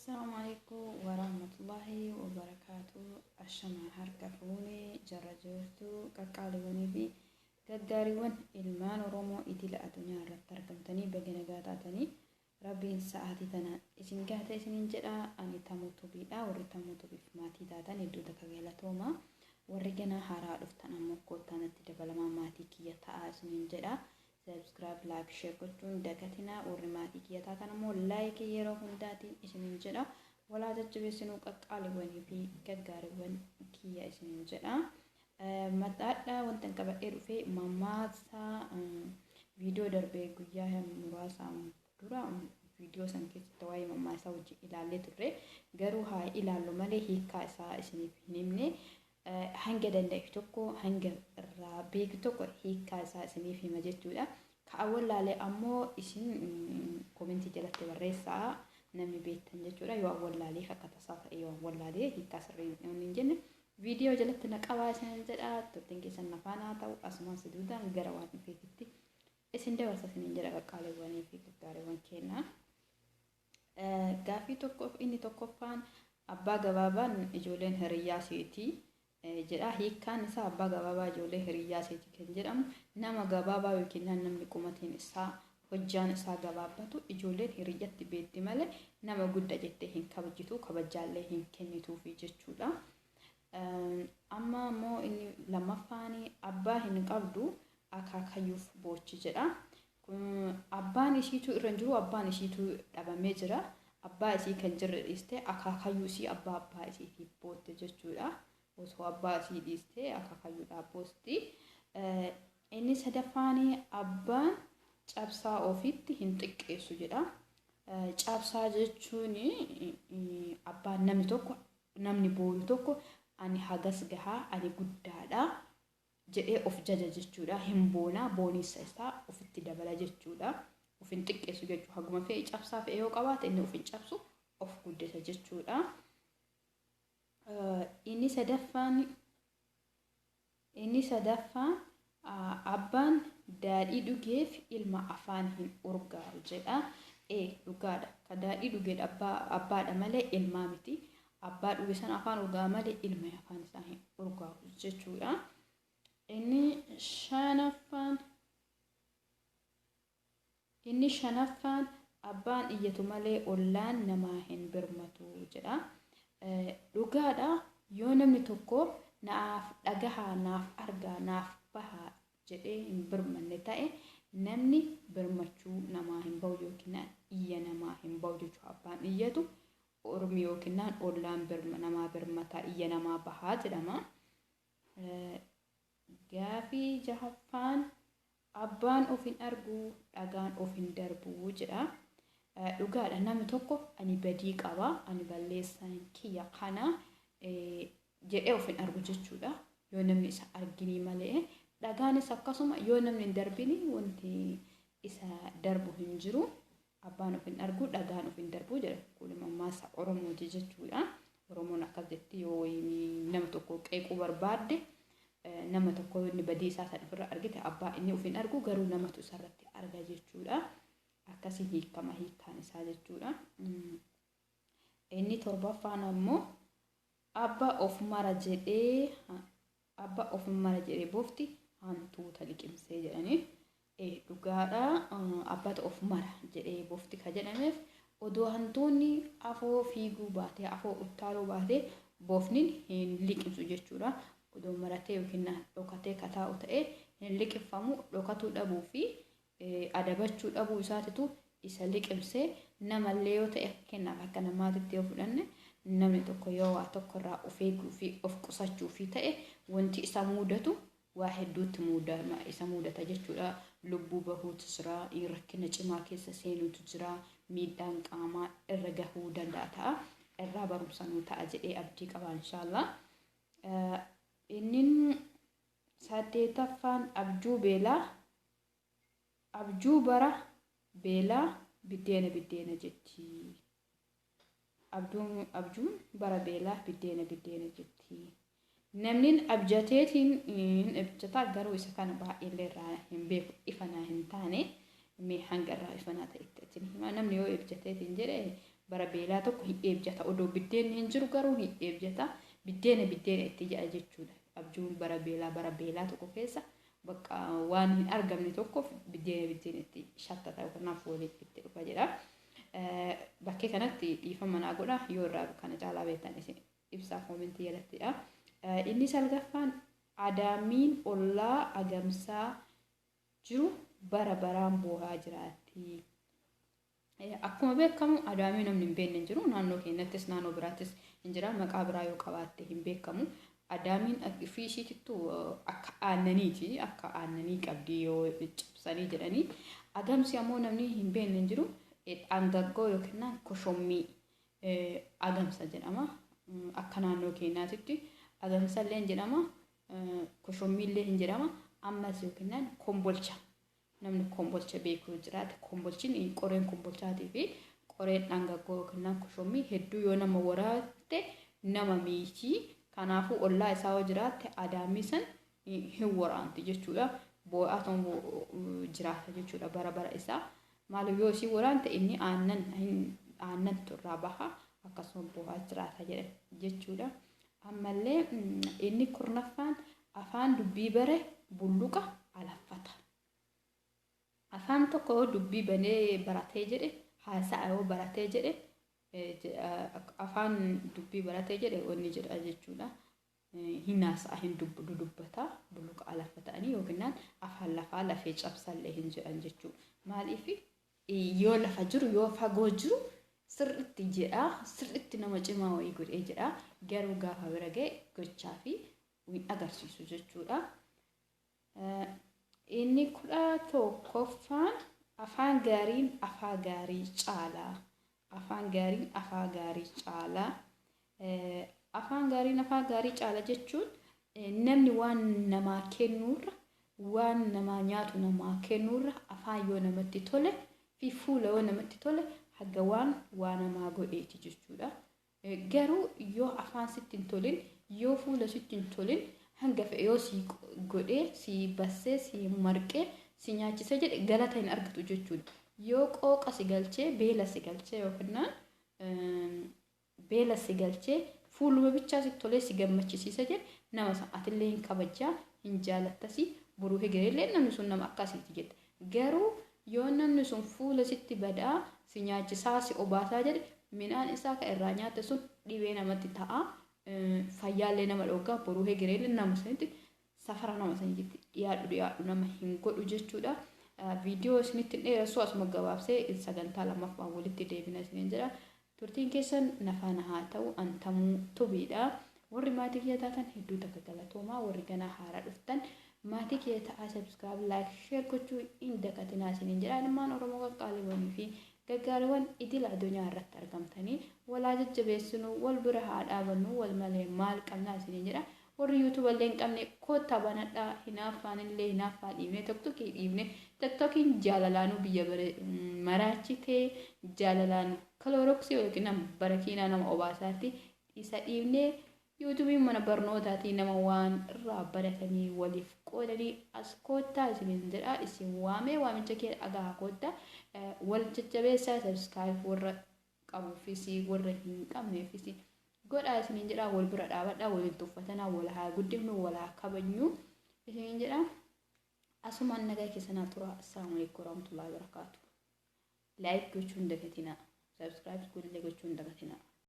Assalamu alaikum warahmatullahi wabarakatuh. Ashama harka fuune jarra jirtu qaqqaaliiwwanii fi gaggaariiwwan ilmaan Oromoo idila addunyaa irratti argamtanii baga nagaa taatanii rabbiin sa'aatii tana isin gaate isiniin jedha. Ani Tamuu Tubiidha. Warri Tamuu Tubiif maatii taatan hedduu takka galatooma. Warri ganaa haaraa dhuftan ammoo koottaa natti dabalamaa maatii kiyya ta'aa isiniin jedha. Subscribe, like, share gochuun dagatinaa. Warri maatii kiyya taatan ammoo like yeroo hundaatiin isiniin jedha. Walaa jajjabeessinuu qaqqaaliiwwanii fi gaggaariiwwan kiyya isiniin jedha. Mataadha wanta hin qabadhee dhufe mammaaksa viidiyoo darbee guyyaa muraasaan dura viidiyoo san keessatti waa'ee mammaaksaa wajjin ilaallee turre. Garuu haa ilaallu malee hiikkaa isaa isiniif hin himne. Hanga danda'e tokko hanga irraa beeku tokko hiikkaa isaa isiniif hima jechuudha. Ka awwallaalee ammoo isin komentii jalatti barreessaa namni beektan jechuudha. Yoo awwallaaleef akka tasaa ta'e yoo awwallaalee hiikkaa sirrii hin jenne viidiyoo jalatti na qabaa isin jedha. Turtiin keessan na faana haa ta'u asumaan siduudhaan gara waan dhufeetitti isin dabarsa isiniin jedha qaqqaaliiwwanii fi gaggaariiwwan keenna. Gaaffii tokko inni tokkoffaan abbaa gabaabaan ijoolleen hiriyyaa seetii jedha. Hiikkaan isaa abbaa gabaabaa ijoollee hiriyyaa seetii kan jedhamu nama gabaabaa yookiin namni qumatiin isaa hojjaan isaa gabaabbatu ijoolleen hiriyyatti beetti malee nama gudda jettee hin kabajitu kabajaallee hin kennituufi jechuudha. Amma immoo inni lammaffaan abbaa hin qabdu akaakayyuuf boochi jedha. Abbaan ishiitu irra hin jiru abbaan ishiitu dhabamee jira. Abbaa isii kan jirre dhiistee akaakayyuu isii abbaa abbaa isiitiif bootte jechuudha. Osoo abbaa isii dhiistee akaakayyuudhaaf boosti. Inni sadaffaan abbaan cabsaa ofitti hin xiqqeessu jedha. Cabsaa jechuun abbaan namni tokko namni boonu tokko ani hagas gahaa ani guddaadha jedhee of jaja jechuudha. Hin boona booniinsa isaa ofitti dabala jechuudha. Of hin xiqqeessu jechuudha. Haguma fe'e cabsaa fe'e yoo qabaate inni of hin cabsu of guddisa jechuudha. Inni sadaffaan Inni sadaffaan abbaan daadhii dhugeef ilma afaan hin urgaa'u jedha. Ee dhugaadha. Ka daadhii dhugeedha abbaa abbaadha malee ilmaa miti. Abbaa dhuge sana afaan urgaa'a malee ilma afaan isaa hin urgaa'u jechuudha. Inni shanaffaan Inni shanaffaan abbaan iyyatu malee ollaan namaa hin birmatu jedha. Dhugaadha yoo namni tokko naaf dhagahaa, naaf argaa, naaf bahaa jedhee hin birmanne ta'e namni birmachuu namaa hin bahu yookiin iyya namaa hin bahu jechuudha. Abbaan iyyatu ormi yookiin ollaan namaa birmata iyya namaa bahaa jedhama. Gaafii jahaffaan Abbaan of hin argu, dhagaan of hin darbu jedha. Dhugaadha namni tokko ani badii qaba, ani balleessaan kiyya kana jedhee of hin argu jechuudha. Yoo namni isa arginii malee. Dhagaanis akkasuma yoo namni hin darbini wanti isa darbu hin jiru. Abbaan of hin argu, dhagaan of hin darbu jedha. Kun mammaaksa Oromooti jechuudha. Oromoon akkas jetti yoo nama tokko qeequu barbaadde nama tokko inni badii isaa san ofirra argite abbaa inni of hin argu garuu namatu isarratti arga jechuudha. Akkasiin hiikama hiikkaan isaa jechuudha. Inni torbaffaan ammoo abbaa of mara jedhee Abba of mara jedhe bofti hantuuta liqimsee jedhanii. Ee dhugaadha abbatu of mara jedhee bofti ka jedhameef odoo hantuunni afoo fiiguu baatee afoo uttaaluu baatee bofnin hin liqimsu jechuudha. Odoo maratee yookiin dhokatee ka taa'u ta'ee hin liqimfamu dhokatuu dhabuu fi adabachuu dhabuu isaatitu isa liqimse. Namallee yoo ta'e fakkeenyaaf akka namaatitti yoo fudhanne namni tokko yoo waa tokko irraa of eeguu fi of qusachuu fi ta'e wanti isa muudatu waa hedduutti muudama isa muudata jechuudha. Lubbuu bahuutu jira, rakkina cimaa keessa seenuutu jira, miidhaan qaamaa irra gahuu danda'a ta'a. Irraa barumsa nuu ta'a jedhee abdii qaba inshaallah. Inni saddeetaffaan abjuu beelaa Abjuu bara beelaa biddeena biddeena jetti. Abduun abjuun bara beelaa biddeena biddeena jetti. Namnin abjateetiin hin abjataa garuu isa kana baay'eellee irraa hin beeku ifa naa hin taane mee hanga irraa ifa naa ta'etti isin hima. Namni yoo abjateetiin jedhe Bara beelaa tokko hin eebjata. Odoo biddeenni hin jiru garuu hin eebjata. Biddeena biddeena itti jedha jechuudha. Abjuun bara beelaa bara beelaa tokko keessa bakka waan hin argamne tokkoof biddeena biddeena itti shattata yookaan foolii itti dhufa jedha. Bakkee kanatti dhiifama naa godha yoo irraa kana caalaa beektan isin ibsaa koomentii jalattidha. Inni salgaffaan adaamiin ollaa agamsaa jiru bara baraan boohaa jiraatti. Akkuma beekamu adaamii namni hin beekne hin jiru. Naannoo keenyattis naannoo biraattis hin jira. Maqaa biraa yoo qabaatte hin beekamu. Adaamiin ofii ishiitittuu akka aannaniiti. Akka aannanii qabdi yoo cabsanii jedhanii. Agamsi ammoo namni hin beekne hin jiru. Dhangaggoo yookiin koshommii agamsa jedhama. Akka naannoo keenyaatitti agamsa illee hin jedhama. Koshommii illee hin jedhama. Ammas yookiin kombolcha. Namni kombolcha beeku yoo jiraate kombolchiin qoreen kombolchaatii fi qoreen dhangaggoo yookiin koshommii hedduu yoo nama waraatte nama miitii. Kanaafuu ollaa isaa yoo jiraatte adaamii san hin waraanti jechuudha. Boo'aa jiraata jechuudha bara bara isaa. Maaliif yoo isii waraante inni aannan aannantu irraa baha akkasuma boo'aa jiraata jechuudha. Ammallee inni kurnaffaan afaan dubbii bare bulluqa alaffata. Afaan tokko yoo dubbii banee baratee jedhe haasa'a yoo baratee jedhe afaan dubbii baratee jedhe wanni jedha jechuudha. Hin haasa'a hin dubbata bulluqa alaffatanii yookiin afaan lafaa lafee cabsallee hin jedhan jechuudha. Maaliif yoo lafa jiru yoo fagoo jiru sirriitti jedha sirriitti nama cimaa wayii godhee jedha garuu gaafa bira ga'e gochaa fi hin agarsiisu jechuudha. Inni 11ffaan afaan gaariin afaa gaarii caalaa. Afaan gaariin afaa gaarii caalaa. Afaan gaariin afaa gaarii caala jechuun namni waan namaa kennuurra waan namaa nyaatu namaa kennuurra afaan yoo namatti tole fi fuula yoo namatti tole haga waan waa namaa godheeti jechuudha. Garuu yoo afaan sitti hin tolin yoo fuula sitti hin tolin hanga fe'e yoo sii godhee sii bassee sii marqee si nyaachise jedhe galata hin argatu jechuudha. Yoo qooqa si galchee beela si galchee yookiin beela si galchee fuuluma bichaa sitti tolee si gammachisiisa jedhe nama san atillee hin kabajjaa hin jaalattasi boruu hegereellee namni sun nama akkasiiti jette. Garuu yoo namni sun fuula sitti badaa si nyaachisaa si obaasaa jedhe midhaan isaa kan irraa nyaatte sun dhibee namatti ta'a. Fayyaallee nama dhoggaa boruu hegereellee nama sanitti safara nama sanitti dhiyaadhu dhiyaadhu nama hin godhu jechuudha. Viidiyoo isinitti dheeressu asuma gabaabsee sagantaa lammaffaan walitti deebina isiniin jedha. Turtiin keessan nafaana haa ta'u antamuu tubiidha. Warri maatii kiyya taatan hedduu takka galatoomaa warri ganaa haaraa dhuftan maatii kiyya ta'aa subscribe like share gochuu hin dagatinaa isiniin jedha. Ilmaan Oromoo qaqqaaliiwwanii fi gaggaariiwwan idil addunyaa irratti argamtanii walaa jajjabeessinu wal bira haa dhaabannu wal malee maal qabnaa isiniin jedha. Warri yuutuuba illee hin qabne koottaa banadhaa hinaaffaan illee hinaaffaa dhiibne tiktokii dhiibne tiktokiin jaalalaanuu biyya maraachitee jaalalaan kaloroksii yookiin barakiinaa nama obaasaatti isa dhiibnee yuutuubiin mana barnootaatii nama waan irraa baratanii waliif qoodanii as koottaa isiniin jedha isin waamee waamicha kee dhagaa koottaa wal jajjabeessaa subscribe warra qabuufis warra hin qabneefis godhaa isiniin jedha wal bira dhaabadhaa waliin tuffatanaa wal haa guddifnu wal haa kabajnu isiniin jedha asumaan nagaa keessanaa tura. Assalaamu alaikum warahmatullahi wabarakatuh. Like gochuu hin dagatinaa. Subscribe gochuu hin dagatinaa.